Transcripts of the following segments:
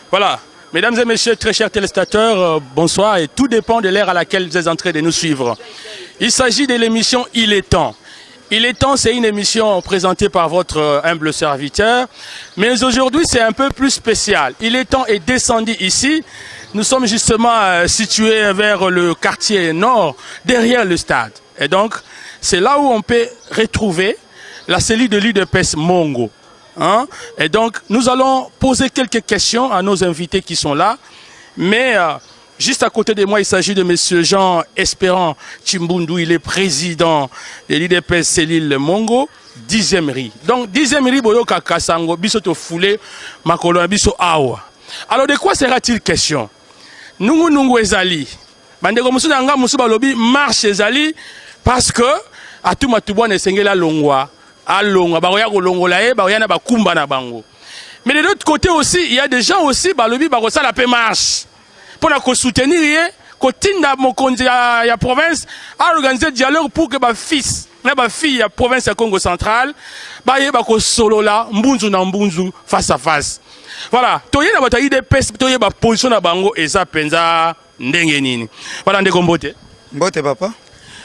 Voilà. Mesdames et messieurs, très chers téléspectateurs, bonsoir et tout dépend de l'heure à laquelle vous êtes en train de nous suivre. Il s'agit de l'émission Il est temps. Il est temps, c'est une émission présentée par votre humble serviteur. Mais aujourd'hui, c'est un peu plus spécial. Il est temps est descendu ici. Nous sommes justement situés vers le quartier nord, derrière le stade. Et donc, c'est là où on peut retrouver la cellule de l'UDPS Mongo. Hein? Et donc, nous allons poser quelques questions à nos invités qui sont là. Mais juste à côté de moi, il s'agit de Monsieur Jean Espérant Chimbundu. Il est président de l'UDPS cellule Mongo, 10e rue. Donc, 10e rue, boyoka sango, biso tofouler, makolo biso awa. Alors, de quoi sera-t-il question? Nungu nungu ezali. Bandeko musu na nga musu balobi marche ezali parce que Atou Matubuana esengeli alongwa, alongwa, bakoya kolongola ye, bakoya na bakumba na bango. Mais de l'autre côté aussi, il y a des gens aussi balobi bakosala pe marche mpona kosoutenir ye, kotinda mokonzi ya province aorganiser dialogue pour que bafils na bafille ya province ya Congo Central bayeba kosolola mbunzu na mbunzu, face à face. Voilà, toye na bato ya UDPS, toyeba position na bango eza mpenza ndenge nini. Voilà, ndeko, mbote. Mbote, papa.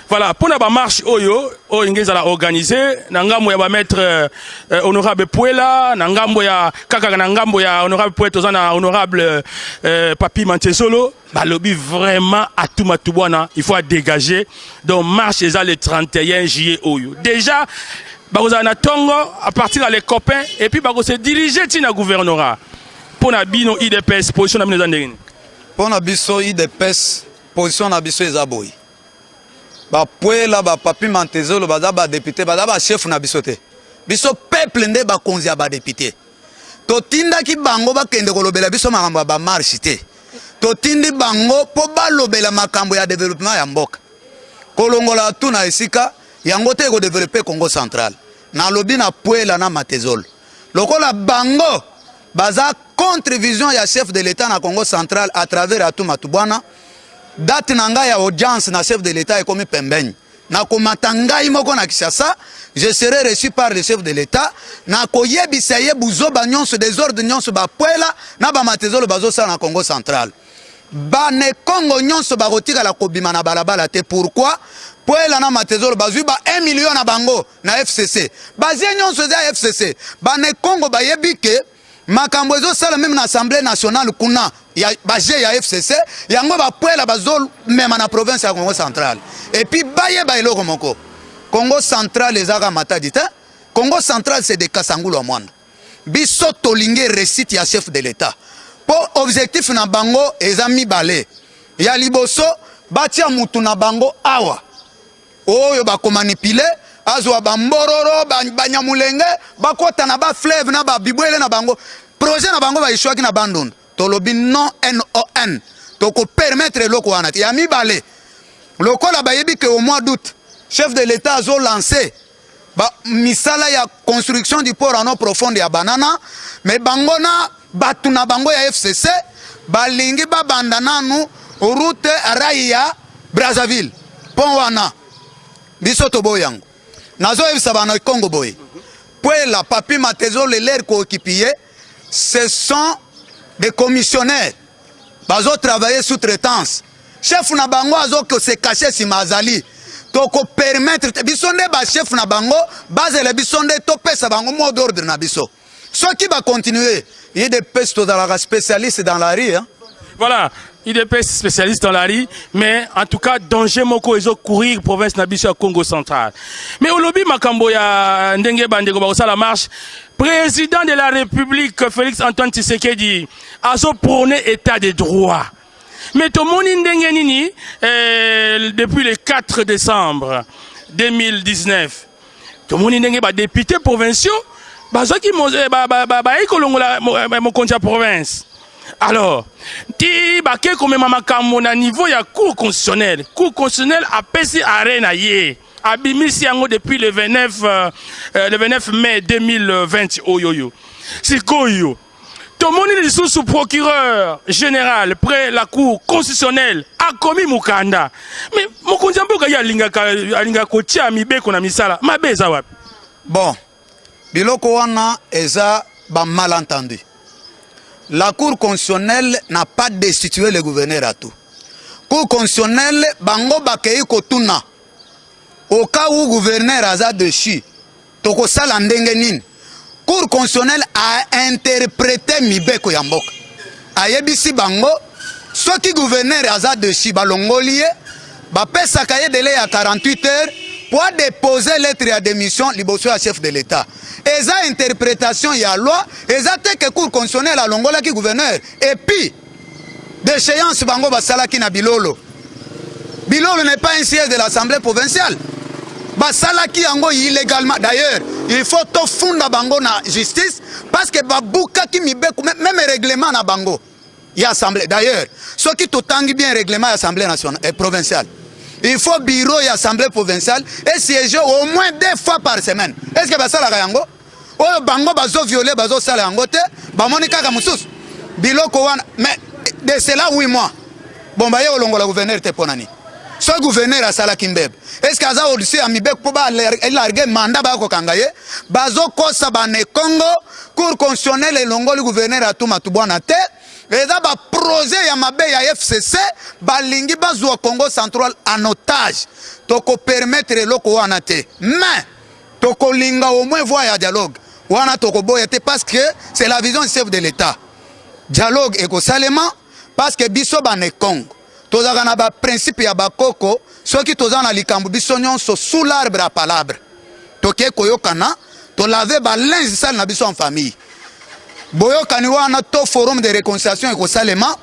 Voilà, mpona bamarche oyo inge ezala organisé na ngambo ya bamaître honorable Puela, na ngambo ya kaka na ngambo ya honorable Puela, toza na honorable Papi Mantezolo. Balobi vraiment Atou Matubuana, il faut dégager. Donc marche eza le 31 juillet oyo. Déjà bakozala na ntongo à partir ya les copains et puis bakose diriger ntina gouvernorat. Mpo na bino UDPS, position na bino eza ndenge nini? Mpo na biso UDPS, position na biso eza boye: Bapuela, bapapi Mantezolo baza badéputé, baza bachef na biso te. Biso peuple nde bakonzi ya badéputé. Totindaki bango bakende kolobela biso makambo ya bamarche te. Totindi bango mpo balobela makambo ya développement ya mboka. Kolongola tu na esika yango te ekodévelopper Congo Central. Nalobi na Puela na Matezolo, lokola bango baza contre vision ya chef de l'État na Congo Central à travers Atou Matubuana, date na ngai ya audience na chef de l'État ekomi pembeni. Nakomata ngai moko na Kinshasa, je serai reçu par le chef de l'État. Nakoyebisa ye buzoba nyonso, désordre nyonso Bapuela na Bamatezolo bazosala na Congo Central. Bane Kongo nyonso bakotikala kobima na balabala te. Pourquoi? Puela na Matezolo bazwi ba 1 million na bango na FCC, bazie nyonso eza ya FCC. Bane Kongo bayebi ke makambo ezosala même na Assemblée nationale kuna ya baje ya FCC, yango Bapuela bazomema na province ya Congo Central. Et puis bayeba eloko moko: Congo Central ezaka Matadi te. Congo Central, c'est de Kasangulu ya Mwanda. Biso tolingi réussite ya chef de l'État, mpo objectif na bango eza mibale. Ya liboso, batia mutu na bango awa oyo bakomanipuler, azwa bambororo, banyamulenge, bakɔta na bafleuve na babibwele na bango. Projet na bango baéchouaki na Bandundu. Tolobi non, non, tokopermettre eloko wana te. Ya mibale, lokola bayebi ke au mois d'août chef de l'État azolancer misala ya construction du port en eau profonde ya Banana, mais bango na bato na bango ya FCC balingi babanda nanu route rail ya Brazzaville, pont wana. Biso toboyi yango. Nazoyebisa bana Kongo boye: Puela, Papi Matezolo, leurs coéquipiers, ce sont des commissionnaires, bazotravailler sous-traitance. Chef na bango azokose cacher nsima azali. Tokopermettre te. Biso nde bachef na bango, bazela biso nde topesa bango mot d'ordre na biso. Soki bacontinue, UDPS tozalaka spécialiste dans la rue, hein? Voilà, UDPS spécialiste dans la rue, mais en tout cas, danger moko ezo courir province na biso ya Congo Central. Mais olobi makambo ya ndenge bandeko bakosala marche. Président de la République Félix Antoine Tshisekedi azo prôner état de droit. Mais tomoni ndenge nini depuis le 4 décembre 2019, tomoni ndenge ba députés provinciaux bazwaki bayei kolongola mokonzi ya province. Alors ti bake komema makambo na niveau ya Cour constitutionnelle, Cour constitutionnelle apesi arrêt na ye, abimisi yango depuis le 29 mai 2020 oyo. Oyo sikoyo tomoni lisusu procureur général près la Cour constitutionnelle akomi mokanda. Mais mokonzi ya mboka ye alingaka kotia mibeko na misala, mabe eza wapi? Bon, biloko wana eza bamalentendu. La Cour constitutionnelle n'a pas destitué le gouverneur Atou. Cour constitutionnelle, bango bakei kotuna au cas où gouverneur aza dessus, tokosala ndenge nini? Cour constitutionnelle a interprété mibeko ya mboka, ayebisi bango soki gouverneur aza dessus, balongoli ye, bapesaka ye délai ya 48 heures po adépose lettre ya démission liboso ya chef de l'État. Eza interprétation ya loi, eza te ke Cour constitutionnelle alongolaki gouverneur. Et puis déchéance bango basalaki na Bilolo, Bilolo n'est pas un siège de l'Assemblée provinciale. Basalaki yango illégalement. D'ailleurs, il faut tofunda bango na justice parce que babukaki mibeko, même règlement na bango ya assemblée. D'ailleurs, soki totangi bien règlement ya Assemblée nationale et provinciale, il faut bureau ya Assemblée provinciale esiéger au moins deux fois par semaine. Est ce que basalaka yango? Oyo bango bazoviole, bazosala yango te. Bamoni kaka mosusu biloko wana. Mais de cela 8 mois, bon, baye kolongola gouverneur te. Mpo na nini? Soki gouverneur asalaki mbebe, est ce que aza au-dessus ya mibeko mpo balarge mandat, baya kokanga ye? Bazokosa banekongo. Cour constitutionnelle elongoli gouverneur Atou Matubuana te. Eza baprojet ya mabe ya FCC, balingi bazwa Congo Central en otage. Tokopermettre eloko wana te, mais tokolinga au moins voie ya dialogue wana, tokoboya te, parce que c'est la vision du chef de l'État. Dialogue ekosalema parce que biso banekongo tozalaka na baprincipe ya bakoko. Soki toza na likambo, biso nyonso sous l'arbre à palabre, toke koyokana, tolave balinge sale na biso en famille. Boyokani wana to forum de réconciliation ekosalema.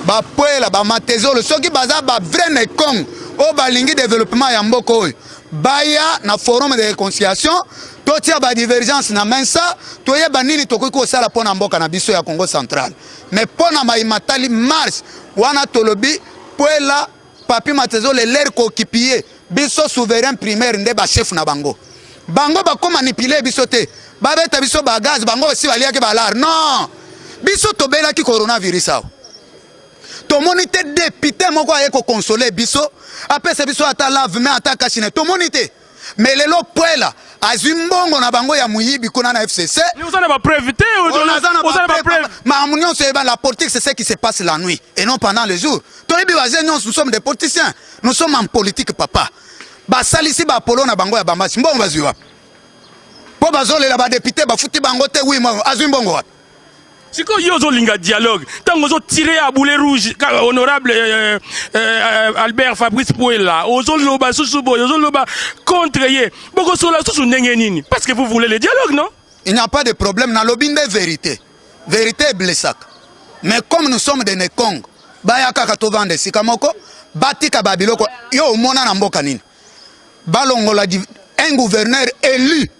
Bapwela bamatezolo, soki baza bavrai nekongo oyo balingi développement ya mboka oyo, baya na forum de réconciliation, totia badivergence na mensa, toyeba nini tokoki kosala mpo na mboka na biso ya Congo Central. Mais mpo na mayimatali marche wana, tolobi Pwela, Papi Matezolo, lere kookipie biso souverain primaire nde bachef na bango. Bango bakomanipuler biso te, babeta biso bagaz, bango osi baliaki balare. Non, biso tobelaki coronavirus awa, tomoni te député moko aye koconsoler biso, apesa biso ata lave-main, ata cache-nez, tomoni te. Mais lelo Pwela azwi mbongo na bango ya moyibi kuna na FCC. Oza na bapreuve te? Oza na bapreuve. Makambo nyonso eyeba, la politique, c'est ce qui se passe la nuit et non pendant le jour. Toyebi baje nyonso, nous sommes des politiciens, nous sommes en politique, papa. Basalisi bapolo na bango ya bamasi, mbongo bazwi wapi? Mpo bazolela badéputé bafuti bango te. Wi, azwi mbongo wapi? Sikoyo yo ozolinga dialogue, ntango ozotire ya boulet rouge honorable Albert Fabrice Puela, ozoloba susu boye, ozoloba contre ye, bokosola susu ndenge nini? Parce que vous voulez le dialogue, non? Il n'y a pas de problème. Nalobi nde vérité. Vérité eblesaka, mais comme nous sommes de Nekongo, baya kaka tovanda esika moko, batika babiloko yo omona na mboka nini balongola un gouverneur élu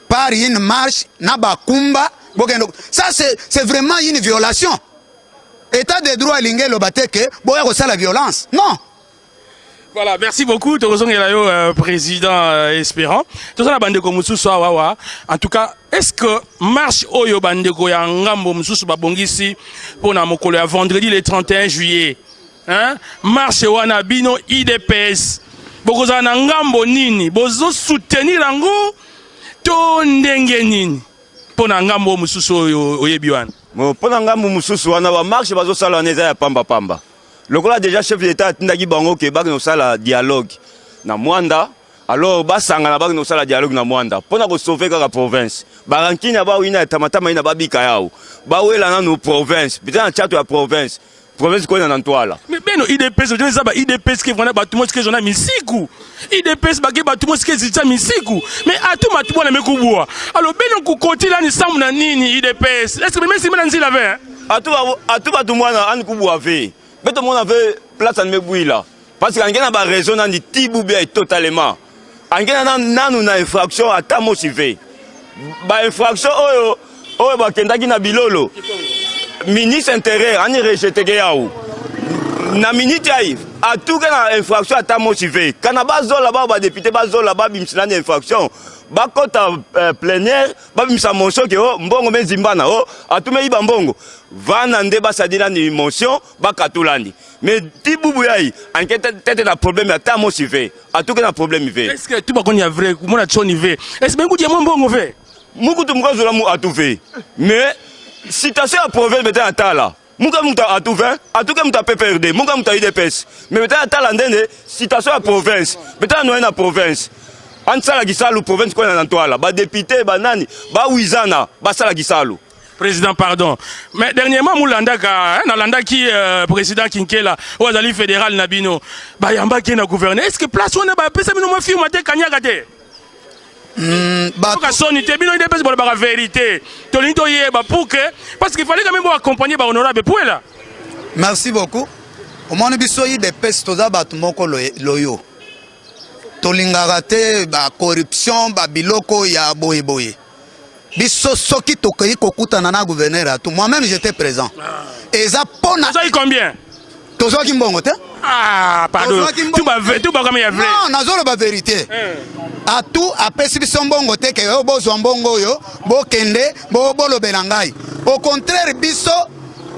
par une marche na bakumba bokende. Ça, c'est vraiment une violation. État de droit elingi eloba te ke boya kosala violence, non. Voilà, merci beaucoup. Tokozongela yo, président Espérant. Toza na bandeko mosusu awa awa. En tout cas, est-ce que marche oyo bandeko ya ngambo mosusu babongisi mpona mokolo ya vendredi le 31 juillet, hein? Marche wana, bino UDPS bokozala na ngambo nini? Bozosoutenir yango to ndenge nini mpo na ngambo mosusu oyo oyebi wana? Mpo na ngambo mosusu wana, bamarche bazosala wana eza ya pambapamba. Lokola déjà chef d'État atindaki bango ke bakende kosala dialogue na Mwanda, alors basangana, bakende kosala dialogue na Mwanda mpo na kosauver kaka province. Barankini ya bawina ya tamatama ina babika yawo, bawela nanu province pita na tiato ya province, province koyina na ntwala. Mais beno UDPS eza ba UDPS ke vraiment bato mosi ke zona misiku. UDPS bake bato mosi ke zita misiku, mais atu matu bwana mekubwa. Alors beno kukotila ni sambu na nini UDPS? Est ce que meme na nzila ve? Atu bato mwana ani kubwa ve mpe tomona ve place ani mebwila, parce que ange na baraison nani tibu bia totalement ange na nanu na infraction ata mosi ve bainfraction oyo bakendaki na Bilolo. Ministre intérieur ani rejeteke yawu na minute ayi atuke na infraction ata mosi ve. Kana bazola bao badéputé bazola babimisa nani infraction, bakota plénière, babimisa motion ke o mbongo mezimbana o atume yiba mbongo vana nde basadi nani motion bakatulani. Mais ti bubu yayi anke tete na problème ata mosi ve, atuke na problème ve. Est ce que tu bakoni ya vrai mona choni ve? Est ce que bengu dia mbongo ve? Mukutu mukazola mu atu ve, mais Situation ya province bete na tala. Muka muta atuve, atuke muta PPRD, muka muta UDPS. Mais bete na tala ndende situation ya province. Bete na noye na province. Ansala kisalu province kwa na ntwala. Ba député ba nani, ba wizana, basala kisalu. Président, pardon. Mais dernièrement, Moulandaka, hein, nalandaki euh, président Kinkela, oyo azali fédéral na bino, bayambaki na gouverneur. Est-ce que place wana bapesa bino mwa firme te kanyaka te? Bato soni te bino UDPS bolobaka vérité. Tolingi toyeba pour que parce qu'il fallait quand même accompagner ba honorable Puela. Merci beaucoup. Omoni biso UDPS toza bato moko loyo. Tolingaka te ba corruption ba biloko ya boye boye. Biso soki tokei kokutana na gouverneur Atou, moi-même j'étais présent. Eza pona Tozwaki combien? Tozwaki mbongo te. Ah, pardon. Tout ba tout ba comme ya vrai. Non, nazoloba vérité. Atou apesi biso mbongo te ke oyo bozwa mbongo oyo bokende bolobela ngai. Au contraire biso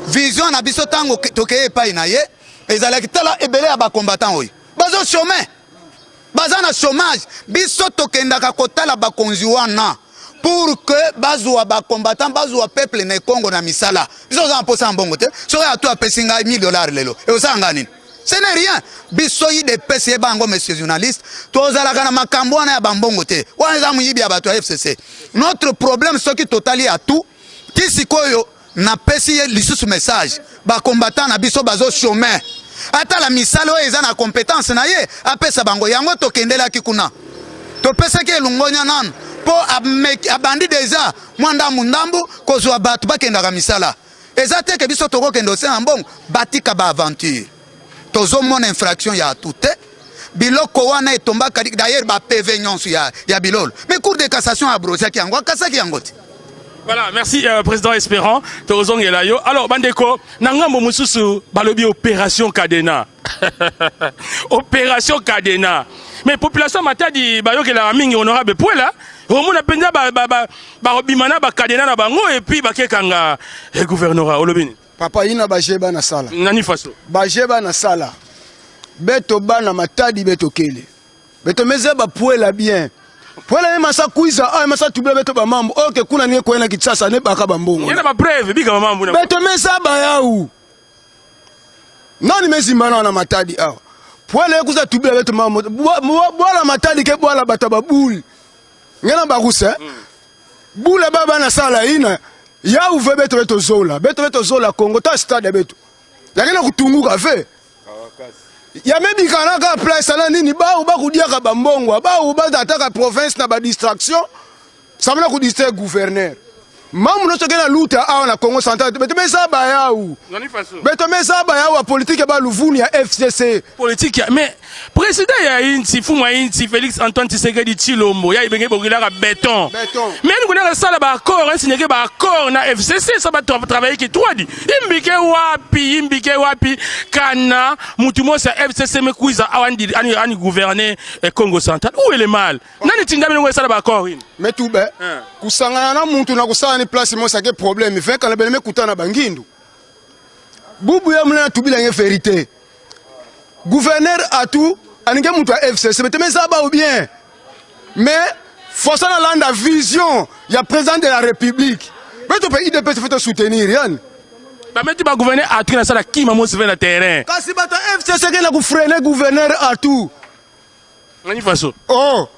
vision na biso ntango tokei epai na ye ezalaki tala ebele ya bacombattant oyo bazo chômer, baza na chômage. Biso tokendaka kotala bakonzi wana pour que bazwa bacombattant, bazwa peuple na Congo na misala. Biso oza na mposa ya mbongo te. Soki Atou apesi ngai 1000 $ lelo, ekosala ngai nini? Ce n'est rien. Biso UDPS, yeba yango, monsieur journaliste, tozalaka na makambo wana ya bambongo te. Wana eza moyibi ya bato ya FCC. Notre problème, soki totali Atou ti sikoyo, napesi ye lisusu message: bacombattant na biso bazo chômer, atala misala oyo eza na compétence na ye, apesa bango yango. Tokendelaki kuna, topesaki elongonya nanu mpo abandi deja mwa ndambu ndambu kozwa bato bakendaka misala. Eza te ke biso tokokende osenga mbongo. Batika baaventure. Tozomona infraction ya Atou te. Biloko wana etombaka d'ailleurs baPV nyonso ya Bilolo, mais Cour de cassation abrogaki yango, akasaki yango te. Voilà, merci président Espérant. Tozongela yo. Alors bandeko, na ngambo mosusu balobi opération Cadena. Opération Cadena. Mais population Matadi bayokelaka mingi honorable Puela. Omona mpenza bakobima na bacadenas na bango et puis bakekanga gouvernorat olobi nini? Papa, ina baje bana sala. Nani faso? Baje bana sala beto bana Matadi, beto kele beto meze bapuela bien puela ye masa kwiza ayo masa tubela beto bamambo oyo ke kuna ninge koyena Kinshasa ne baka bambongo. Yena bapreuve bika mamambu na beto meza bayau nani mezimba na na Matadi awa. Puela ye kuza tubela beto mambo bwala Matadi ke bwala bato ya babuli nge na bakuse bula ba bana sala ina ya uve beto beto zola beto beto zola Congo ta stade ya beto yake na kutunguka ve ya mebika na ka place na nini bau bakudiaka bambongo bau bazataka province na badistraction samuna kudistraire gouverneur mamu nyonso ke na luta awa na Congo Central beto meza bayau. Nani faso? Beto meza bayau ya politike baluvuni ya FCC. Politique ya mais président ya inti fumu ya inti Félix Antoine Tshisekedi Tshilombo ya ibenge bokilaka béton. Béton. Mais nous connaissons ça ba accord hein, signé ba accord na FCC, ça va travailler qui toi dit imbike wapi, imbike wapi kana mutu mosi ya FCC mekuiza awandi ani ani gouverner Congo Central. Où est le mal? Nani tinda bino sala ba accord ini? Me tube kusangana na muntu na kusala ni place mosi ake problème vekana bene mekutana na bangindu bubu ya muna tubila nge vérité. Gouverneur Atou aninge mutu ya FCC bete meza ba ou bien mais força na landa vision ya président de la République beto pe UDPS faut soutenir yani. Bameti ba gouverneur Atou na sala kima mosi na terrain. Kasi bato ya FCC ke na kufreiner gouverneur Atou. Nani faso? Oh,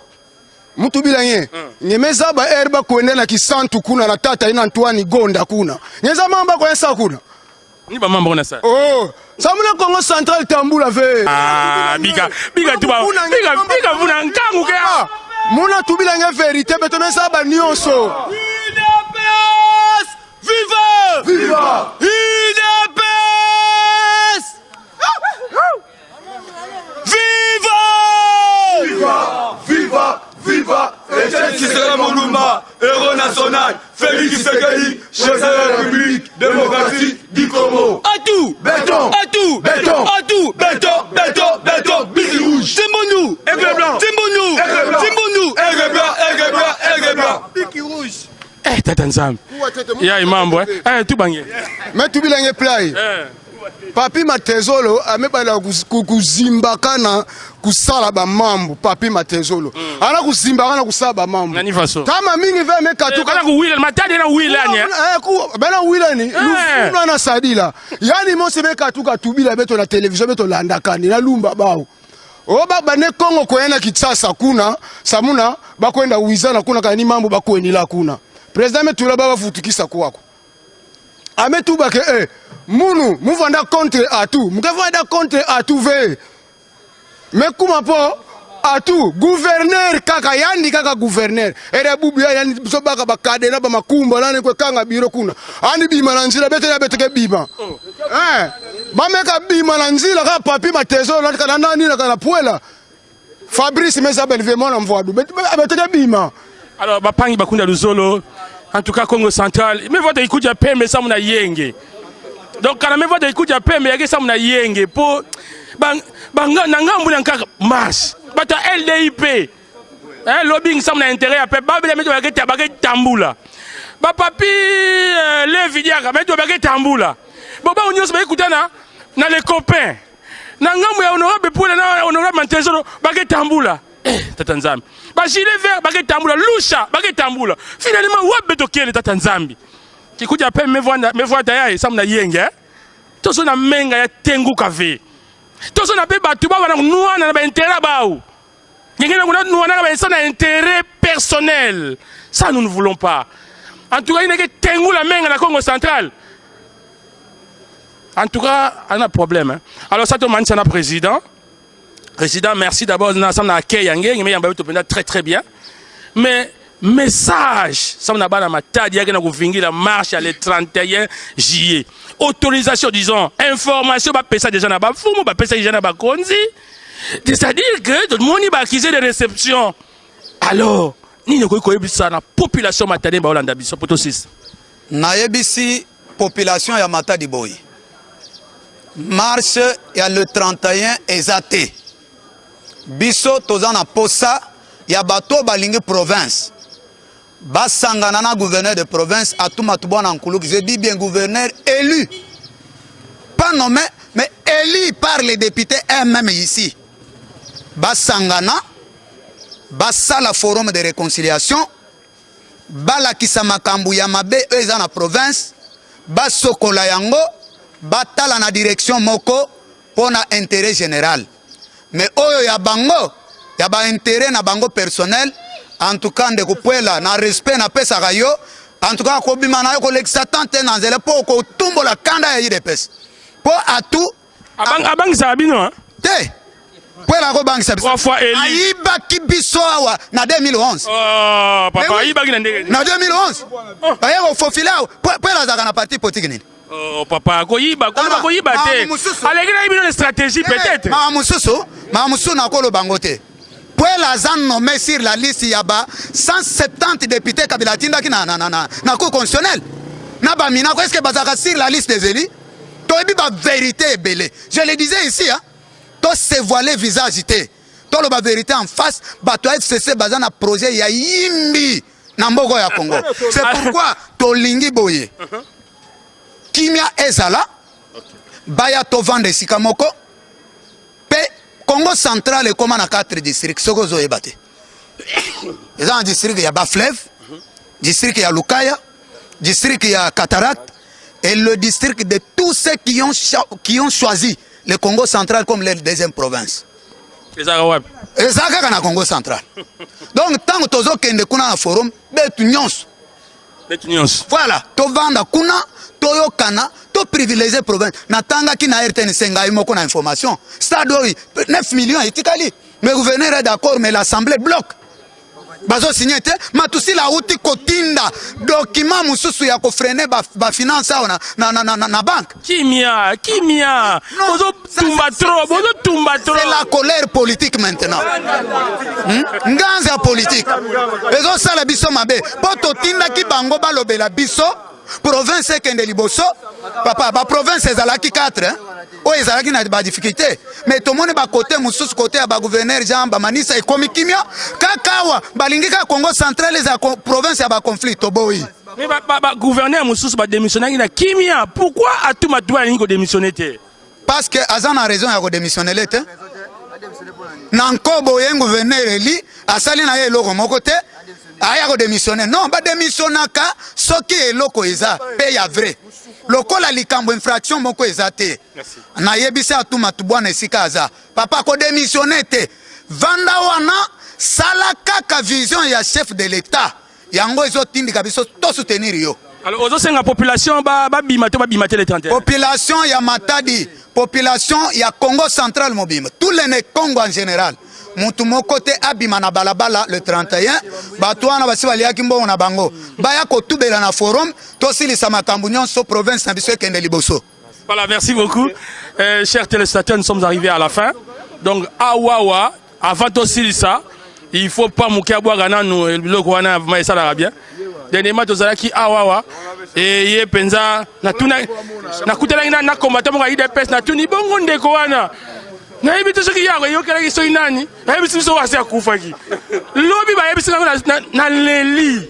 mutu bila nye nyemeza ba ere bakwende na kisantu kuna na tata ina Antoine Gonda kuna nyeza mamba kwensa kuna. Ni ba mambo na sala. Oh, samuna Congo Central tambula ve. Ah, bika bika tuba bika bika vuna nkangu ke. Ah, muna tubila nge vérité beto meza ba nyonso. UDPS Viva! Viva! UDPS Viva! Viva! Viva! Viva! Etienne Tshisekedi Mulumba, héros national, Félix Tshisekedi, chef de la République démocratique du Congo. Atou! Béton! Atou! Béton! Atou! Béton! Béton! Béton! Bic rouge! Timbonu! Aigle blanc! Timbonu! Aigle blanc! Timbonu! Aigle blanc! Aigle blanc! Aigle blanc! Eh, tata Nzambe. Ya imambo eh. Eh, tubange. Me tubila nge play. Eh. Papi Matezolo amebala kuzimbaka na kusala bamambu papi matezolo mm. ana kuzimba kana kusala bamambu nani faso tama mingi ve me katuka eh, bana kuwila matadi na wila ni eh ku bana wila ni eh. lufuna na sadila yani mose me katuka tubila beto na television beto landaka ni na lumba bao o ba bane Kongo koyana Kinshasa kuna samuna bakwenda wizana kuna kani mambo bakwenila kuna president metula baba futukisa kwako ametuba ke eh, munu muvanda contre atu mukavanda contre atu ve mekuma po atu gouverneur kaka yandi kaka gouverneur ere bubu ya yani biso baka bakadena bamakumba nani kwekanga biro kuna ani bima na nzila bete ya bete ke bima oh. eh bameka bima na nzila kaka papi mateso na nani na kana puela Fabrice meza belve mwana mvwadu bete ke bima. Alors bapangi bakunda luzolo en tout cas Congo central mais vote ikuja pembe samu na yenge donc kana me vote ikuja pembe yake samu na yenge po ba, ba na ngambu na nkaka marche bato ya LDIP eh, lobbying samu na intérêt ya peuple babela meto bake bake tambula bapapi euh, levi diaka meto bake tambula bo bango nyonso bakekutana na les copains na ngambo ya honorable Pula na honorable Mantezolo bake tambula eh, tata nzambi ba gilet vert bake tambula lusha bake tambula finalement wapi tokele tata nzambi kikuja pe mevwanda mevwata yaye samu na yenge eh? tozo na menga ya tenguka ve tozo na pe bato bawa na nwana na ba intérêt bawu ngenge na kuna nwana na ba na intérêt personnel ça nous ne voulons pas en tout cas ineke tengula menga na Congo central En tout cas, on a problème. Hein. Alors ça, tout le président. Président, merci d'abord. Nous sommes à Keyangé, mais il très très bien. Mais message, ça on a pas matadi, il y a la marche le 31 juillet. Autorisation, disons, information, bah pesa déjà na ba fumu, bah pesa déjà na ba konzi. C'est-à-dire que tout le monde va accuser de réception. Alors, nini okoki koyebisa na population matadi baolanda biso poto 6 Nayebisi population ya Matadi boye, marche ya le 31 eza te. Biso toza na posa ya bato balingi province basangana na gouverneur de province Atou Matubuana Nkuluki. Je dis bien gouverneur élu, pas nommé, mais élu par les députés eux-mêmes ici. Basangana, basala forum de réconciliation balakisa makambo ya mabe oyo eza na province, basokola yango, batala na direction moko mpo na interet general. Mais oyo ya bango ya ba interet na bango personnel, en tout cas ndeko Puela, na respect napesaka yo, en tout cas kobima na yo kolekisa temps te na nzela mpo okotumbola kanda ya UDPS mpo atu abangisaka bino te Puela akobangisa biso ayibaki biso awa na 2011 oh, papa ayibaki na ndenge na 2011 oh. Baye kofofile awa. Puela azalaka na parti politique nini? Oh, papa koyiba koloba koyiba te, aleki na bino na stratégie eh, peut-être. Makambo mosusu, makambo mosusu nakoloba yango te. Puela aza nommé sur la liste ya ba 170 députés Kabila atindaki na, na, na, na, na cour constitutionnelle na baminako. Est ce que bazalaka sur la liste des élus? Toyebi ba vérité ebele, je le disais ici hein? To se voiler visage te, toloba vérité en face. Bato ya FCC baza na projet ya yimbi na mboka ya Congo. C'est pourquoi tolingi boye kimia ezala, baya tovanda esika moko mpe Congo central ekóma na 4 district. Soki ozoyeba te, eza na district ya Bafleuve, district ya Lukaya, district ya Cataracte et le district de tous ceux qui ont choisi le Congo central comme leur deuxième province. Ezalaka wapi? Eza kaka na Congo central. Donc ntango tozokende kuna na forum, betu nyonso betu nyonso. Voilà, tovanda kuna, toyokana, toprivilégie province. Natangaki na RTNC ngai moko na information, stade oyo 9 millions etikali, mais gouverneur est d'accord, mais l'assemblée bloque, bazosinye te. Matusila auti kotinda document mosusu ya kofreiner bafinance awa na banque. Kimia, kimia, bozotumba trop, bozotumba trop. C'est la colère politique maintenant, Nganzi ya politique ezosala biso mabe mpo totindaki bango balobela biso province ekende liboso. Papa, baprovince ezalaki 4 oyo ezalaki na badifficulté, mais tomoni bakote mosusu, kote ya bagouverneur Jean Bamanisa ekomi kimia. Kaka awa balingi kaka Congo central eza province ya baconflit, toboyi. Mais bagouverneur mosusu badémissionnaki na kimia, pourquoi Atou Matubuana alingi kodémissionne te? Parce que aza na raison ya kodémissionnele te. Na nko boye gouverneur eli asali na ye eloko moko te, aya kodemissione. Non, bademissionnaka soki eloko eza pe ya vrai. Lokola likambo infraction moko eza te. Nayebisi Atou Matubuana esika aza, papa kodemissione te, vanda wana, sala kaka vision ya chef de l'etat, yango ezotindika biso to soutenir yo. Alors ozosenga population ba babima to babima te le 31? Population ya Matadi, population ya Congo central mobimba, tous les ne Congo en général, mutu moko te abima na balabala le 31. Bato wana basi baliaki mbongo na bango, baya kotubela na forum, tosilisa makambo nyonso, province na biso ekende liboso. Voilà, merci beaucoup. Chers téléspectateurs, nous sommes arrivés à la fin. Donc, awawa, avant tosilisa, il faut pas moke abwaka nanu biloko wana, vraiment esalaka bien. Dernièrement tozalaki awawa e ye mpenza nakutanaki na combattant moko ya UDPS, natuni bongo ndeko wana, nayebi te soki yako eyokelaki soki nani nayebisi biso wasi akufaki lobi, bayebisi ngango naleli.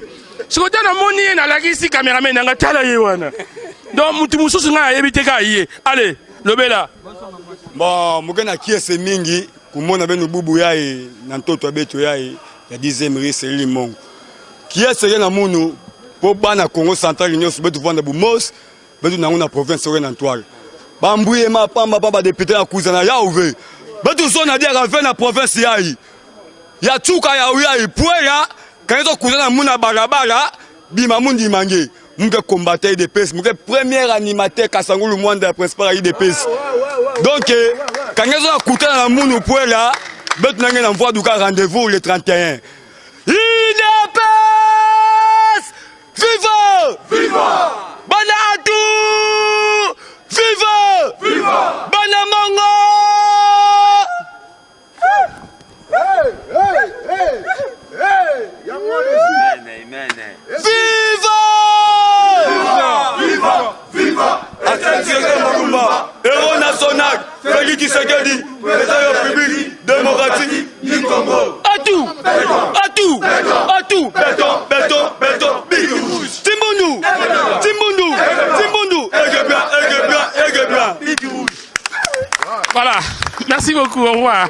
Soki ota namoni ye, nalakisi cameraman nanga, tala ye wana. Donc mutu mosusu ngai ayebi te kaka ye. Ale lobela. Bon, moke na kiese mingi kumona beno bubu yaye na ntoto ya beto yaye ya 10e rue Selili Mongo. Kiese ye na munu po bana Congo central nyonso betu vanda bumos betu nango na province oyo na Ntwala. Bambuye mapamba pa badepute na kuza na yauve betu so na diaka ve na province yayi ya tsuka ya yayi pweya kanyezo kuza na muna balabala bima mundi mange muke combattant UDPS, muke premier animateur Kasangulu Mwanda ya principal ya UDPS. Donc kanyezo na kutana na munu pwela betu nange na mvua duka rendez-vous le 31. UDPS viva viva bana atu viva viva bana mongo. Hey, hey, hey, hey. Viva! Viva! Viva! Etienne Tshisekedi Mulumba, héros national, Félix Tshisekedi, président de la République démocratique du Congo. Atou! Atou! Atou! Béton, béton, béton, big rouge. Timbundu! Timbundu! Timbundu! Aigle blanc, aigle blanc, aigle blanc. Voilà. Merci beaucoup. Au revoir.